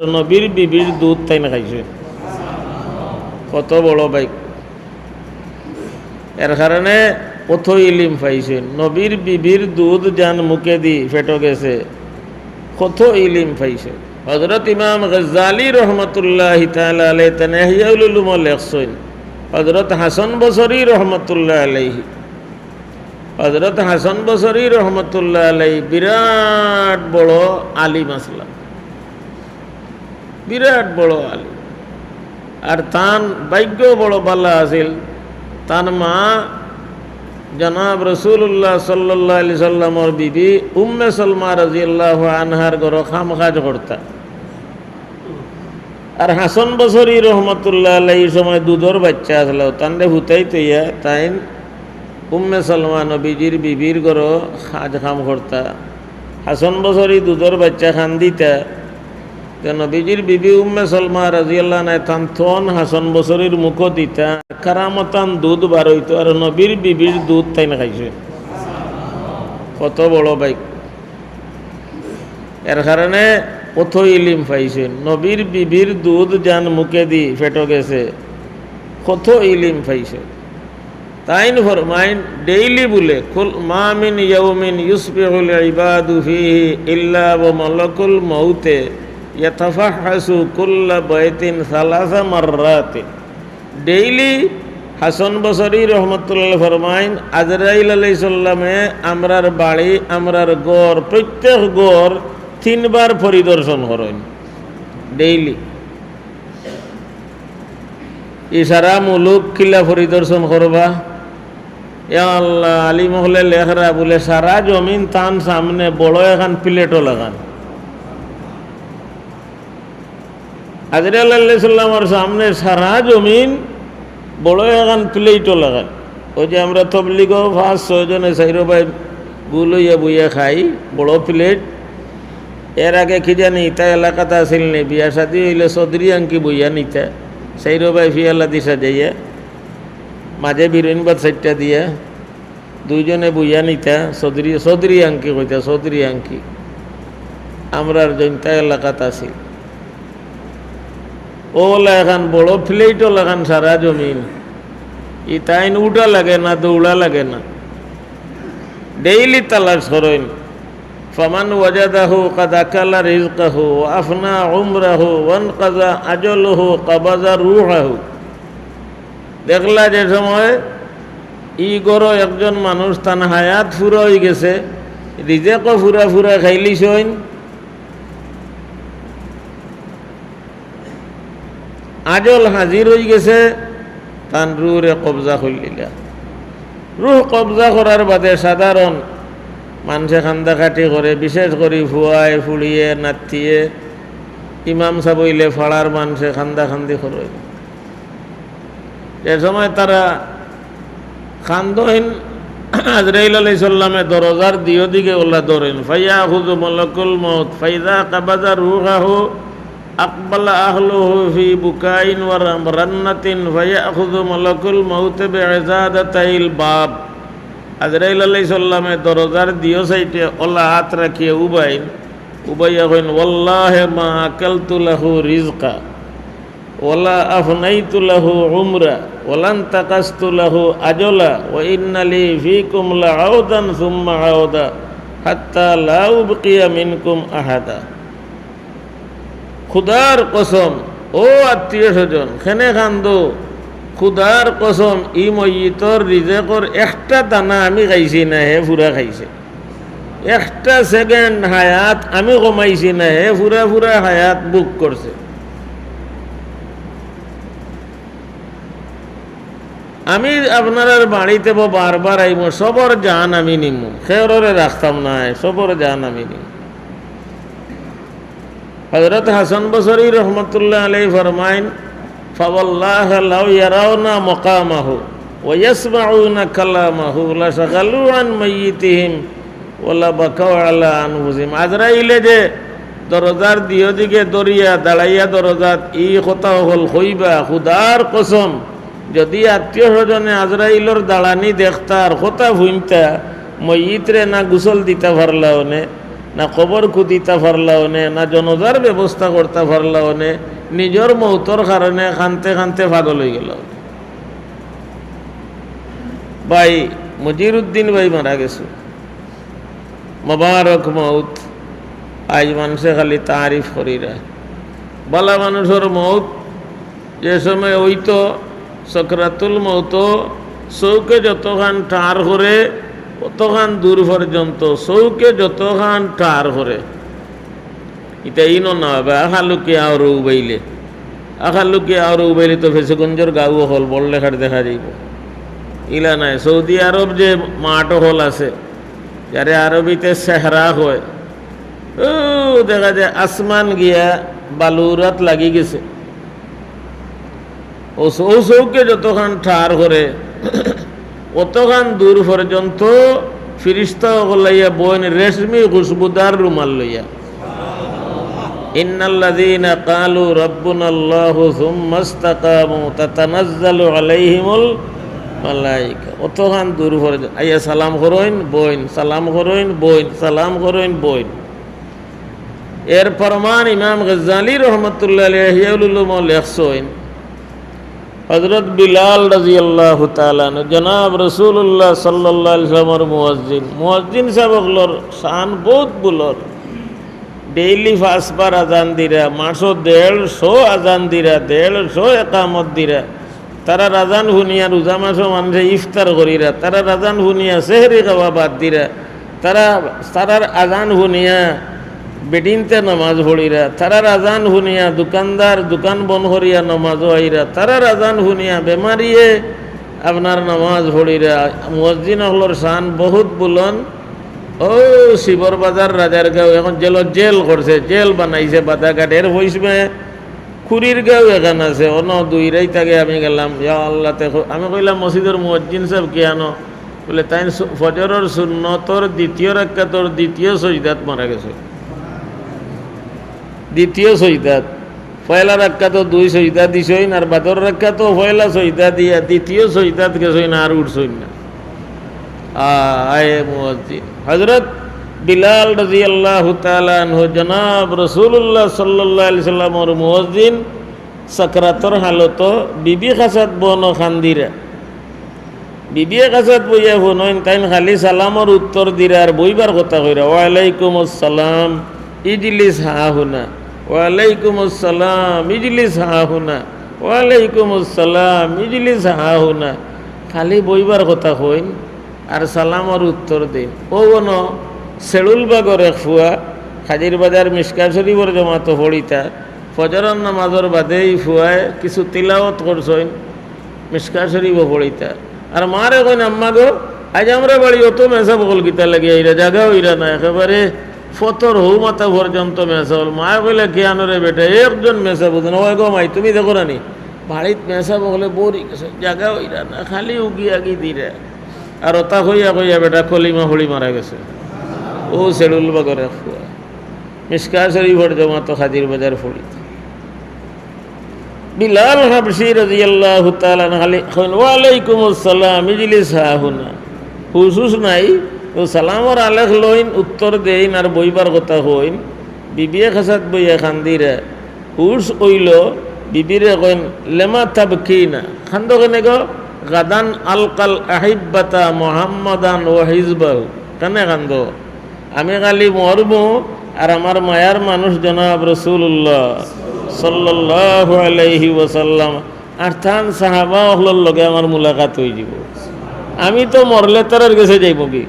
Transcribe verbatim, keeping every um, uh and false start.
নবীর বিবির দুধ তাইন খাইছইন। কত বড় ভাগ্য। এর কারণে কত ইলিম পাইছইন। নবীর বিবির দুধ যান মুখে দি পেটো গেছে, কত ইলিম পাইছইন। হযরত ইমাম গজ্জালী রহমতুল্লাহি তাআলা আলাইহি তান ইহয়া উলুমো লেখছইন, হযরত হাসান বসরি রহমতুল্লাহ আলাইহি, হযরত হাসান বসরি রহমতুল্লাহ আলাইহি বিরাট বড় আলিম আছলা। বিরাট বড় আলিম। আর তান ভাগ্য বড় ভালা আছিল, তান মা জনাব রাসূলুল্লাহ সাল্লাল্লাহু আলাইহি সাল্লামর বিবি উম্মে সালমা রাদিয়াল্লাহু আনহার ঘরো কাম কাজ করতা। আর হাসান বসরি রহমতুল্লাহ আলাইহি ই সময় দুধর বাইচ্চা আছলা, তানরে হুতাই থইয়া তাইন উম্মে সালমা নবীজির বিবির ঘরো কাজ কাম করতা। হাসান বসরি দুধর বাইচ্চা কান্দিতা। তে নবীজির বিবি উম্মে সালমা রাদিয়াল্লাহু আনহা তান থন হাসান বসরির মুখো দিতা, কারামতান দুধ বার অইতো, আর নবীর বিবির দুধ তাইন খাইছইন। কত বড় ভাগ্য। এর কারণে কত ইলিম পাইছইন। নবীর বিবির দুধ যান মুখে দি পেটো গেছে, কত ইলিম পাইছইন। তাইন ফরমাইন, ডেইলি বুলে, কুল মা মিন ইয়াউমিন ইউসবিহুল ইবাদু ফিহি ইল্লা ওয়া মালাকুল মাউতে ইয়াতাফাহহাসু কুল্লা বাইতিন সালাসা মাররাতিন। ডেইলি হাসান বসরি রহমতুল্লাহ ফরমাইন, আজরাইল আলাইহিস সালামে আমরার বাড়ি, আমরার ঘর, প্রত্যেক ঘর তিনবার পরিদর্শন করইন। ডেইলি। ই সারা মুলুক কিলা পরিদর্শন করবা? ইয়া আল্লাহ, আলিম অকলে লেখরা বুলে, সারা জমিন তান সামনে বড় এখান প্লেটো লাখান। আজরাইল আলাইহিস সালামর সামনে সারা জমিন বড় এখান প্লেটো লাখান। ওই যে আমরা তবলিগো পাঁচ ছয় জনে চাইরো ভাই গুল অইয়া বইয়া খাই, বড় প্লেট। এর আগে কি জানি, ইতা এলাকাত আছিল নি, বিয়া শাদি অইলে চৌধুরী আংকি বইয়া নিতা, চাইরো ভাই ফিয়ালা দি সাজাইয়া, মাঝে বিরইন ভাত চাইরটা দিয়া, দুইজনে বইয়া নিতা, চৌধুরী, চৌধুরী আংকি কইতা, চৌধুরী আংকি। আমরার জৈন্তা এলাকাত আছিল। ওলা এখান বড় প্লেটো লাখান সারা জমিন। ইতাইন উঠা লাগে না, দৌড়া লাগে না। ডেইলি তালাশ করইন। ফামান ওয়াজাদাহু কাদ আকালা রিজকাহু ওয়া আফনা উমরাহু ওয়ানকাজা আজালুহু কাবাজা রুহাহু। দেখলা যে সময় ই ঘরো একজন মানুষ তান হায়াত ফুরা অইগেছে, রিজেকও ফুরা ফুরা খাইলিছইন, আজল হাজির অইগেছে, তান রুহরে কবজা করিলিলা। রুহ কবজা করার বাদে সাধারণ মানষে কান্দাকাটি করে, বিশেষ করি ফুয়ায়, ফুড়িয়ে, নাতিয়ে, ইমাম সাব অইলে ফাড়ার মানষে কান্দাকান্দি করে। যে সময় তারা কান্দইন, আজরাইল আলাইহিস সালামে দরজার দিও দিকে ওলা ধরইন। ফায়াখুযু মালাকুল মাউত, ফাইযা কাবাযা রূহাহু আকবালা আহলুহু ফি বুকাইন ওয়া রাম-, রান্নাতিন, ফায়াখুযু মালাকুল মাউত বিইজাদাতাইল বাব। আজরাইল আলাইহিস সালামে দরজার দিও সাইডে ওলা আত রাখিয়া উবাইন, উবাইয়া কইন, "ওয়াল্লাহি মা আকালতু লাহু রিজকা।" ওয়ালা আফনাইতু লাহু উমরা, ওয়ালান তাকাস্তু লাহু আজলা, ওয়া ইন্না লি ফীকুম লাআউদান সুম্মা আউদা, হাত্তা লা উবকিয়া মিনকুম আহাদা। খুদার কসম, ও আত্মীয় স্বজন, কেনে কান্দো? খুদার কসম, ই মইয়িতর রিজেকর একটা দানা আমি খাইছি না, হে পুরা খাইছে। একটা সেকেন্ড হায়াত আমি কমাইছি না, হে পুরা পুরা হায়াত ভোগ করছে। আমি আপনারার বাড়িত বারবার আইমু, সবর জান আমি নিমু, কেউররে রাখতাম না, সবর জান আমি নিমু। হযরত হাসান বসরি রহমতুল্লাহ আলাইহি ফরমাইন, "ফাওয়াল্লাহি লাউ ইয়ারাউনা মাকামাহু ওয়া ইয়াসমাউনা কালামাহু লাশাগালু আন মাইয়িতিহিম ওয়া লাবাকাউ আলা আনফুসিহিম।" আজরাইলে যে দরজার দিও দিকে দরিয়া দাঁড়াইয়া দরজাত ই কথা অকল কইবা, খুদার কসম, যদি আত্মীয় স্বজনে আজরাইলর দাঁড়ানি দেখতা আর কথা হুনতা, মইয়িতরে না গোসল দিতা পারলা অনে, না কবর খুদিতা পারলা অনে, না জনজার ব্যবস্থা করতা পারলা অনে, নিজর মউতর কারণে কানতে কানতে পাগল অইগেলা। ভাই মজিরুদ্দিন ভাই মারা গেছইন, মোবারক মউত। আইজ মানষে খালি তারিফ করিরা। বালা মানুষর মউত যে সময় অইতো, সকরাতুল মউত, চউখে যতখান ঠার করে, অতখান দূর পর্যন্ত, চউখে যতখান ঠার করে। ইতা ইনো না অইবা, আখালুকি আওরো উবাইলে, আখালুকি আওরো উবাইলে তো ফেঞ্চুগঞ্জর গাঁও অকল বড় লেখার দেখা যাইবো। ইলা নায়, সৌদি আরব যে মাঠ অকল আছে, যারে আরবিতে সেহরা কয়, অউ দেখা যায় আসমান গিয়া বালুরাত লাগি গেছে। অউ চ-, অউ চউখে যতখান ঠার করে, অতখান দূর পর্যন্ত ফিরিস্তা অকল আইয়া বইন রেশমি খুশবুদার রুমাল লইয়া। ইন্নাল্লাযীনা ক্বালু রাব্বুনাল্লাহু সুম্মাস্তাকামু তাতানাজ্জালু আলাইহিমুল মালাইকা। অতখান দূর পর্যন্ত আইয়া সালাম করইন, বইন, সালাম করইন, বইন, সালাম করইন, বইন। এর প্রমাণ ইমাম গজ্জালী রহমতুল্লাহ আলাইহি ইহইয়া উলুলুমো লেখছইন, হযরত বিলাল রাদিয়াল্লাহু তাআলা আনহু জনাব রাসূলুল্লাহ সাল্লাল্লাহু আলাইহি ওয়াসাল্লামর মুয়াজ্জিন। মুয়াজ্জিন সাব অকলর শান বউত বুলন্দ। ডেইলি পাঁচবার আজান দিরা, মাসো দেড়শো আজান দিরা, দেড়শো একামত দিরা। তারার আজান হুনিয়া রোজা মাসো মানষে ইফতার করিরা, তারার আজান হুনিয়া সেহরি খাওয়া বাদ দিরা, তারা, তারার আজান হুনিয়া বেটিন্তে নামাজ পড়িরা, তারার আজান হুনিয়া দোকানদার দোকান বন্ধ করিয়া নামাজো আইরা, তারার আজান হুনিয়া বেমারিয়ে আপনার নামাজ পড়িরা। মুয়াজ্জিন অকলর শান বউত বুলন্দ। অউ শিবর বাজার রাজার গাঁও, এখন জেলো জেল করছে, জেল বানাইছে বাদাঘাট। এর পশ্চিমে খুরির গাঁও এখান আছে, অনো দুই রাইত আগে আমি গেলাম, ইয়া আল্লাহ, তে ক-, আমি কইলাম, "মসজিদর মুয়াজ্জিন সাব কিয়ানো?" বুলে, "তাইন সু-, ফজরর সুন্নতর দ্বিতীয় রাকাতর দ্বিতীয় সইজদাত মারা গেছে।" দ্বিতীয় সইজদাত। পয়লা রাকাতো দুই সইজদা দিছইন, আর বাদর রাকাতো পয়লা সইজদা দিয়া দ্বিতীয় সইজদাত গেছইন, আর উঠছইন না। আ-, আয়ে মুয়াজ্জিন। হযরত বিলাল রাদিয়াল্লাহু তাআলা আনহু জনাব রাসূলুল্লাহ সাল্লাল্লাহু আলাইহি সাল্লামর মুয়াজ্জিন, সাকরাতর হালতো বিবি খাসাত বনো কান্দিরা। বিবিয়ে খাসাত বইয়া হুনইন, তাইন খালি সালামর উত্তর দিরা আর বইবার কথা কইরা, "ওয়ালাইকুমুস সালাম, ইজলিস হাহুনা। ওয়ালাইকুমুস সালাম, ইজলিস হাহুনা। ওয়ালাইকুমুস সালাম, ইজলিস হাহুনা।" খালি বইবার কথা কইন আর সালামর উত্তর দেইন। অউ অনো সেড়ুল বাগর এক ফুয়া, হাজির বাজার মিশকা শরীফর জমাতো পড়িতা, ফজরর নামাজর বাদে ই ফুয়ায় কিছু তিলাওয়াত করছইন, মিশকা শরীফো পড়িতা। আর মারে কইন, "আম্মা গো, আইজ আমরার বাড়ি অত মেসাব অকল কিতা লাগি আইরা, জাগা অইরা না, একেবারে ফতর হউ মাথা পর্যন্ত মেসাব অকল।" মায়ে কইলা, "কিয়ানো রে বেটা, একজন মেসাব বুঝো না।" "ওই গো মাই, তুমি দেখো না নি, বাড়িত মেসাব অকলে ভরি গেছে, জাগা অইরা না, খালি উগি আগি দিরা।" আর অতা কইয়া কইয়া বেটা কলিমা পড়ি মারা গেছে। অউ সেড়ুল বাগর এক ফুয়া। মিশকা শরীফর জমাতো হাজির বাজার পড়িতা। বিলাল হাবশী রাদিয়াল্লাহু তাআলা আনহু খালি কইন, "ওয়ালাইকুমুস সালাম, ইজলিস হাহুনা।" হুশ হুশ নাই, অউ সালামর আলেখ লইন, উত্তর দেইন আর বইবার কথা কইন। বিবিয়ে খাসাত বইয়া কান্দিরা। হুশ অইলো, বিবিরে কইন, "লিমা তাবকিনা?" কান্দো কেনে গো? "গাদান আলকাল আহিব্বাতা মুহাম্মাদান ওয়া হিজবাহু।" কেনে কান্দো? আমি খালি মরমু, আর আমার মায়ার মানুষ জনাব রাসূলুল্লাহ সাল্লাল্লাহু আলাইহি ওয়াসাল্লাম আর তান সাহাবা অকলর লগে আমার মুলাকাত অইযিবো। আমি তো মরলে তারার গেছে যাইমুগি।